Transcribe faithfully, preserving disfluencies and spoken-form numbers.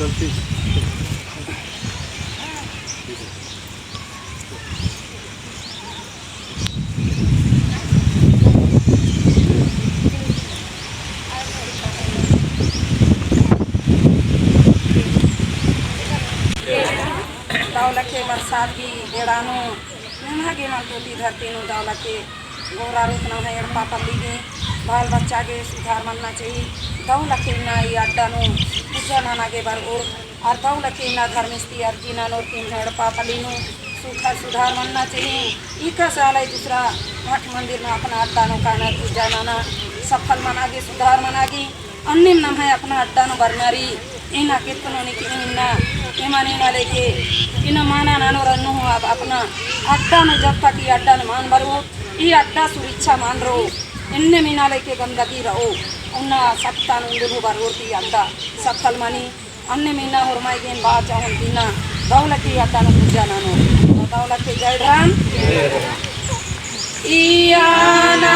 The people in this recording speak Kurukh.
दव लखे बरसात गही एड़ा नू, नम्है गे मल तोती धरती नू दव लखे गोहरारओत नम्है एड़पा पल्ली गे, बाल बच्चा गे सुधार मन्ना चाही। दव लखे इन्ना ई अड्डा नू पूजा नना गे बरओर, अरा दव लखे इन्ना धर्मेस ती अर्जी ननोर की एड़पा पल्ली नू सुखा सुधार मन्ना चाही। इका साल ही दूसरा मठ मंदिर नू अपना अड्डा नू काना पूजा नना सफल मना गे, सुधार मना गे। अन्नेम नम्है अपना अड्डा नू बरना रई, इन्ना केतनो नी कि इन्ना, एमन इन्ना लेके, इन्ना माना ननोर अन्नु हूँ अब अपना अड्डा नू जब तक ई अड्डा नू मल बरओ, ई अड्डा सुरक्षा मल रओ, एन्नेम इन्ना लेके गंदगी रओ, उन्ना सप्ताह नू उन्दुल हूँ बरओर ती अड्डा सफल मनी, अन्नेम इन्ना होरमाई गेन बाचा होन ती इन्ना दव लखे अड्डा नू पूजा ननोर, दव लखे जय धरम। इया ना